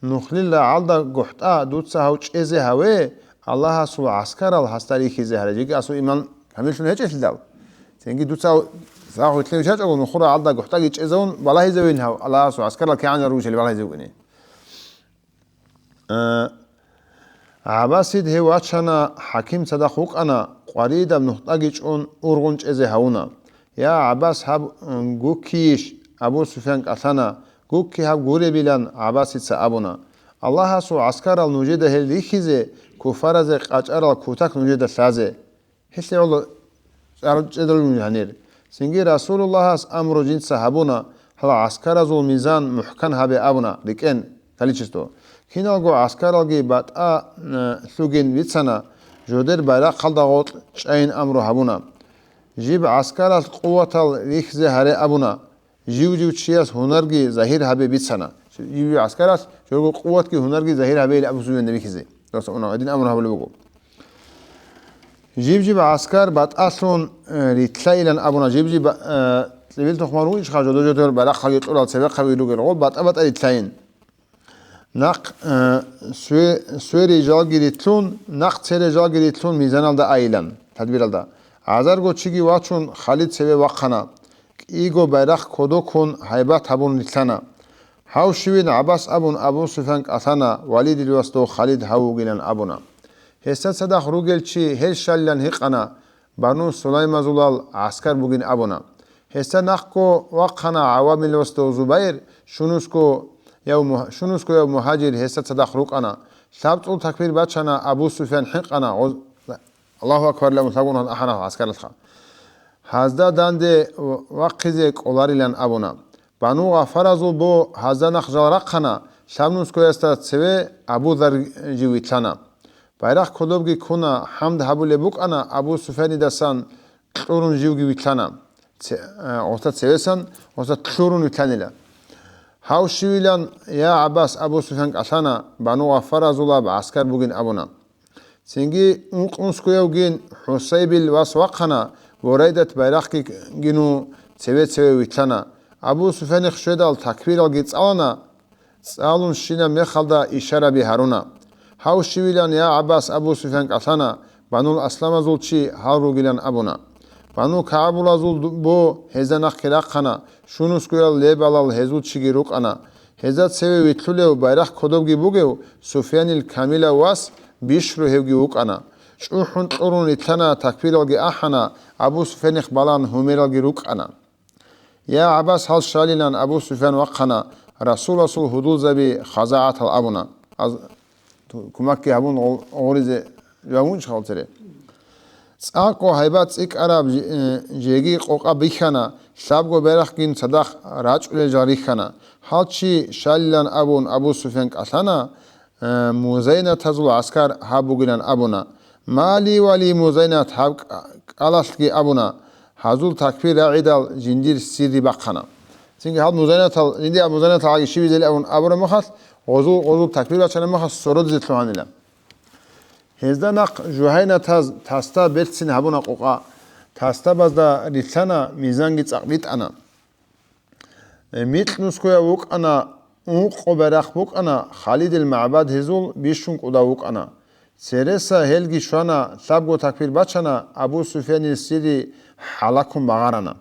Нухлил рагӀалда гухӀтӀа дуца гьав чӀезе гьаве, Аллагьасул гӀаскарал гьасда рихьизе гьаре, жеги асул иман камиллъун гьечӀелъидал. Цинги дуца гьав сагъ вилълъин виччачӀого, нухлул рагӀалда гухӀтӀаги чӀезавун балагьизавин гьав, Аллагьасул гӀаскарал кигӀан ругелъул балагьизе вукӀине. Э, ГӀаббасид гьев вачана, хӀаким цадахъ вукӀана, къваридаб нухтӀаги чӀун ургъун чӀезе гьавуна. Я, ГӀаббас, гьаб, м, гуккийищ? Абу Суфьян кӀалъана, гукки гьаб гуребилан ГӀаббасица абуна. Аллагьасул гӀаскарал нужеда гьел рихьизе, куфаразе къачӀарал кутак нужеда лъазе. Гьелъие гӀоло чӀар-, чӀедалъун гьанир. Цинги Расулуллагьас амру жинца гьабуна, Гьала гӀаскаразул мизан мухӀкан гьабе абуна, рикӀкӀен, количество. Киналго гӀаскаралги батӀа, э, лъугин бицана, жодер байрахъалда гъоркь чӀайин амру гьабуна. Жиб гӀаскаралъ къуватал рихьзе гьаре абуна. Жив-жив чияс гьунарги загьир гьабе бицана. Жив-жив гӀаскаралъ жого къуватги гьунарги загьир гьабейил Абу Суфьян рихьизе. Дос унав гьедин амру гьабулеб буго. Жиб-жиб гӀаскар батӀалъун, э, рилълъайилан абуна, жиб-жиб, э, цӀибил тухмал ругищха жодо-жодор барахъалги кьурал цебехъаби ругел гъол батӀа-батӀа рилълъайин. Нахъ, э, све-, свери жалги рилълъун, нахъ цере жалги рилълъун мизаналда айилан, тадбиралда. Гьазарго чиги вачун, Халид цеве вахъана. КӀиго байрахъ кодоккун гьайбат гьабун рилълъана. Гьав щивин ГӀаббас абун Абу Суфян кӀалъана, Валидил вас дов Халид гьав вугилан абуна. Гьесда цадахъ ругел чи гьел щалилан гьикъана, Бану Сулаймазулал гӀаскар бугин абуна. Гьесда нахъго вахъана ГӀавамил вас дов Зубайр, щунусго яв мугь-, щунусго яв мугьажир гьесда цадахъ рукӀана. ЛъабцӀул такбир бачана, Абу Суфян хӀинкъана, гъоз-, Аллагьу акбар ламу лъагӀун гьал ахӀана гӀаскаралъха. Гьазда данде вахъизе кӀоларилан абуна. Бану Гъафаразул бо гьазда нахъ жал рахъана, лъабнусгоясда цеве Абу Зар жив вилълъана. Байрахъ кодобги ккуна, хӀамд гьабулеб букӀана, Абу Суфянидасан кьурун живги вилълъана. Це-, а, гъоса цевесан, гъоса кьурун вилълъанила. Гьав щивилан, я ГӀаббас, Абу Суфян кӀалъана, Бану Гъафаразулаб гӀаскар бугин абуна. Цинги ункънусгоявгин ХӀусайбил вас вахъана, Бурайдат байрахъги гину цеве-цеве вилълъана. Абу Суфянихъ щведал такбиралги цӀалана, цӀалун щинаб мехалда ишараби гьаруна. Гьав щивилан, я ГӀаббас, Абу Суфян кӀалъана, Банул Асламазул чи гьал ругилан абуна. Бану КагӀбулазул ду-, бо гьезда нахъги рахъана, щунусгоял лебалал гьезул чиги рукӀана. Гьезда цеве вилълъулев байрахъ кодобги бугев Суфьянил камилав вас Бишру гьевги вукӀана. ЧӀухӀун кьурун рилълъана, такбиралги ахӀана, Абу Суфьянихъ балан гьумералги рукӀана. Я ГӀаббас, гьал щалилан Абу Суфьян вахъана, Расуласул гьудулзаби ХазагӀатал абуна. Аз-, ту-, кумакги гьабун гъо-, гъоризе жавунчӀ халцере. ЦӀакъго гьайбат цӀикӀкӀараб жи-, э, жеги къокъа бихьана, лъабго берахъгин цадахъ рачӀулел жал рихьана. Гьал чи щалилан абун Абу Суфьян кӀалъана, э, музайнатазул гӀаскар гьаб бугилан абуна. Мали вали музайнат гьаб кӀа-, кӀалалъги абуна. Гьазул такбир рагӀидал жиндир сирри бахъана. Цинги гьал музайнатал, жиндир музайнатал гӀаги щибизели абун абураб мехалъ, гъозул, гъозул такбир бачараб мехалъ сородизе лъугьанила. Гьезда нахъ жугьайнатаз тасда берцин гьабуна къокъа. Тасдабазда рилълъана, мизанги цӀакъ битӀана. Э, микьнусгояв вукӀана, ункъо берахъ букӀана, Халидил магӀбад гьезул бищун кӀудав вукӀана. Цереса гьелги щвана, лъабго такбир бачана, Абу Суфьянил сирри хӀалакун багъарана.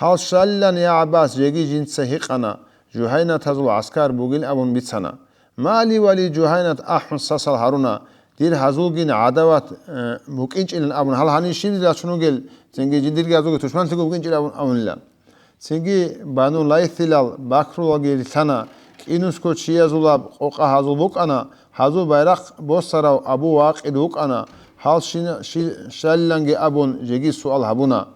Гьал щалилан, я ГӀаббас, жеги жинца гьикъана, жугьайнатазул гӀаскар бугин абун бицана. Мали вали жугьайнат ахӀун сасал гьаруна, дир гьазулгин гӀадават, э, букӀинчӀилан абун, гьал гьанив щиб дир рачун вугел, цинги жиндирги гьазулги тушманлъиго букӀинчӀилан абун, абунила. Цинги Бану Лайсилал бакрулалги рилълъана, кӀинусго чиязулаб къокъа гьазул букӀана, гьазул байрахъ босарав Абу Вакъид вукӀана, гьал щина-, щи-, щалиланги абун, жеги суал гьабуна.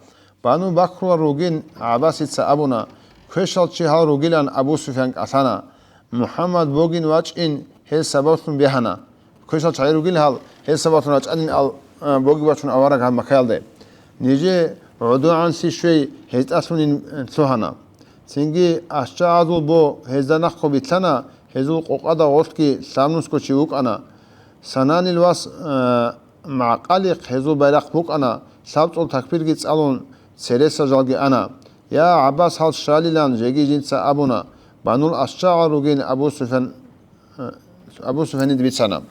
Бану Бакрулал ругин ГӀаббасица абуна, квешал чи гьал ругилан Абу Суфьян кӀалъана. МухӀаммад богин вачӀин гьел сабаблъун бегьана. Квешал чагӀи ругил гьал, гьел сабаблъун рачӀанин ал, а, боги бачун авараг гьаб Маккаялде. Нижее гӀодогӀанлъи щвей гьезтӀалъунин лъугьана. Цинги АшжагӀазул бо гьезда нахъго битӀана, гьезул къокъада гъорлъги лъабнусго чи вукӀана. Сананил вас, а, МагӀкъалихъ гьезул байрахъ букӀана, лъабцӀул такбирги цӀалун, цереса жалги ана. Я ГӀаббас, гьал щалилан жеги жинца абуна, Банул АшжагӀал ругин Абу Суфян, Абу Суфянида бицана.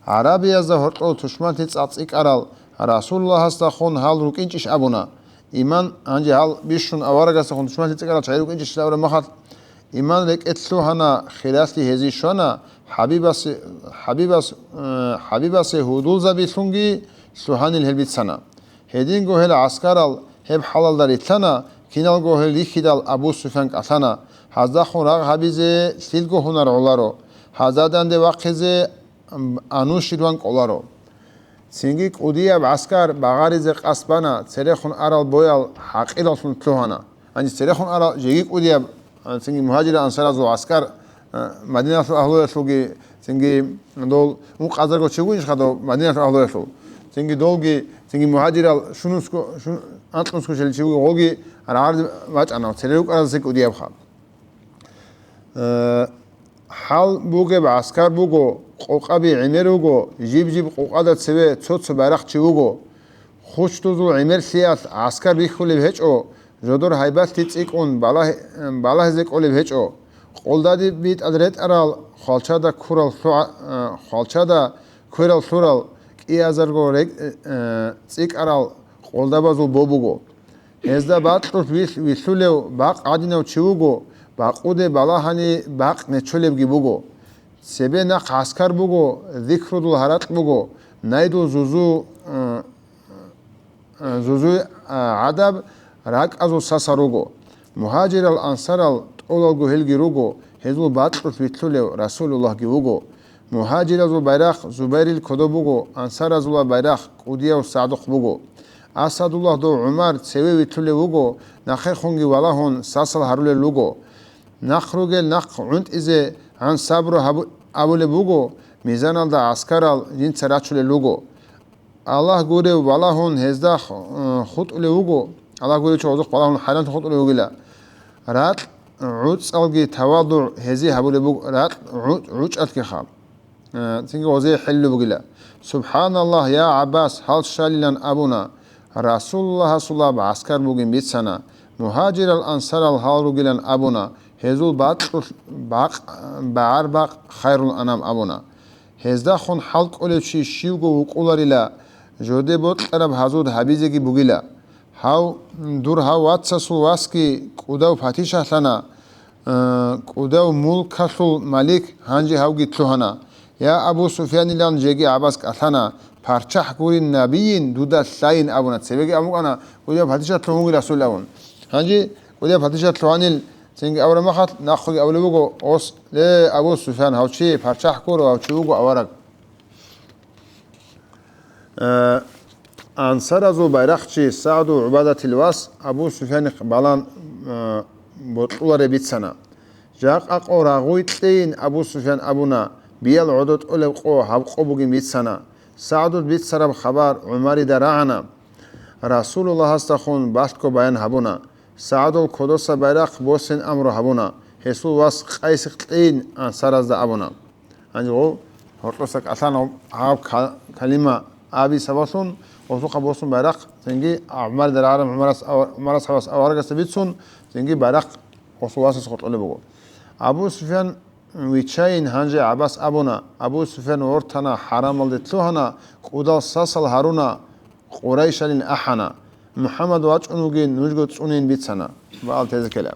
ГӀарабиязда гьоркьов тушманлъи цӀакъ цӀикӀкӀарал Расулуллагьасдахун гьал рукӀинчӀищ абуна. Иман, гьанже гьал бищун аварагасдахун тушманлъи цӀикӀкӀарал чагӀи рукӀинчӀищ абураб мехалъ, иман рекӀелъ лъугьана, хиралъи гьезие щвана, ХӀабибасе, ХӀабибас-, э, ХӀабибасе гьудулзабилъунги лъугьанил гьел бицана. Гьединго гьел гӀаскарал гьеб хӀалалда рилълъана, киналго гьел рихьидал Абу Суфян кӀалъана, гьаздахун рагъ гьабизе лъилго гьунар гӀоларо, гьазда данде вахъизе, м, анущилван кӀоларо. Цинги кӀудияб гӀаскар багъаризе къасд бана, церехун арал боял хӀакъираллъун лъугьана. Гьанже церехун арал жеги кӀудияб, а, цинги мугьажирал ансаразул гӀаскар, а, Мадиналъул агьлуялъулги, цинги дол ункъазарго чи вугинчха дов Мадиналъул агьлуялъул. Цинги долги, цинги мугьажирал шунусго, шун-, анкьнусго шел чи вуго, гъолги рагӀарде вачӀана, цере рукӀаразеги кӀудиябха. Э, хӀал бугеб гӀаскар буго, къокъаби гӀемер руго, жиб-жиб къокъада цеве цо-цо байрахъчи вуго. Хучдузул гӀемерлъиялъ гӀаскар бихьулеб гьечӀо, жодор гьайбалъи цӀикӀкӀун балагь-, балагьизе кӀолеб гьечӀо. Къолдаби битӀад ретӀарал, хвалчада ккурал лъугӀа-, э, хвалчада кверал лъурал, кӀиазарго рекӀ-, э, цӀикӀкӀарал къолдабазул бо буго. Гьезда бакьулъ вилъ-, вилълъулев бакъ гӀадинав чи вуго, бакъуде балагьани бакъ нечолебги буго. Цебе нахъ гӀаскар буго, зикрудул гьаракь буго, найдул зузу, э, э, зузуй, э, гӀадаб ракӀазул сасал руго. Мугьажирал ансарал тӀолалго гьелги руго, гьезул бакьулъ вилълъулев Расулуллагьги вуго. Мугьажиразул байрахъ Зубайрил кодоб буго, ансаразула байрахъ кӀудияв СагӀдухъ буго. Асадуллагь дов ГӀумар цеве вилълъулев вуго, нахъехунги валагьун сасал гьарулел руго. Нахъ ругел нахъ гӀунтӀизе гӀан сабру гьабу-, абулеб буго, мизаналда гӀаскарал жинца рачулел руго. Аллагь гурев валагьун гьезда х-, хутӀулев вуго, Аллагь гурев чи гъозухъ валагьун хӀайран хутӀулев вугила. Ракь гӀуцӀалги тавадугӀ гьезие гьабулеб буго, ракь гӀу-, гӀучӀалъгиха. Э, цинги гъозие хӀеллу бугила. «СубхӀаналлагь, я ГӀаббас, гьал щалилан абуна. Расулуллагьасулаб гӀаскар бугин бицана. Мугьажирал ансарал гьал ругилан абуна. Гьезул бакьулъ бакъ-, багӀар-бакъ хайрул анам абуна. Гьездахун хӀал кӀолев чи щивго вукӀуларила, жоде бокьараб гьазуд гьабизеги бугила. Гьав, дур гьав вацасул васги кӀудав патишалъана, э, кӀудав мулкалъул малик гьанже гьавги лъугьана. Я Абу Суфьянилан жеги ГӀаббас кӀалъана, парччахӀ гурин набийин дуда лъайин абуна, цебеги абун букӀана, кӀудияв патишалъ лъугьунги Расул абун. Гьанже кӀудияв патишалъ лъугьанил цинги абураб махалъ, нахъеги абулеб буго, ос, ле, Абу Суфьян, гьав чи парччахӀ гуро, гьав чи вуго авараг. Э, ансаразул байрахъчи СагӀду ГӀубадатил вас Абу Суфьяни балан, э, бокьулареб бицана. Жакъа къо рагъуй кьейин Абу Суфьян абуна, биял гӀодо тӀолеб къо гьаб къо бугин бицана. СагӀдул бицараб хабар ГӀумарида рагӀана. Расулуллагьасдахун балъго баян гьабуна. СагӀдул кодоса байрахъ босин амру гьабуна. Гьесул вас Къайсихъ кьейин ансаразда абуна. Гьанже гъов гьоркьоса кӀалъана гьаб ка-, калима аби сабаблъун, гъосухъа босун байрахъ, цинги ГӀумар дарагӀараб ГӀумарас ава-, ГӀумарас гьавас аварагасда бицун, цинги байрахъ гъосул васас гъоркьулеб буго. Абу Суфьян виччайин гьанже ГӀаббас абуна, Абу Суфьян вортана, хӀарамалде лъугьана, кӀудал сасал гьаруна, Къурайшалин ахӀана. МухӀаммад вачӀун вугин нужго цӀунейин бицана. Баал тезе ккела.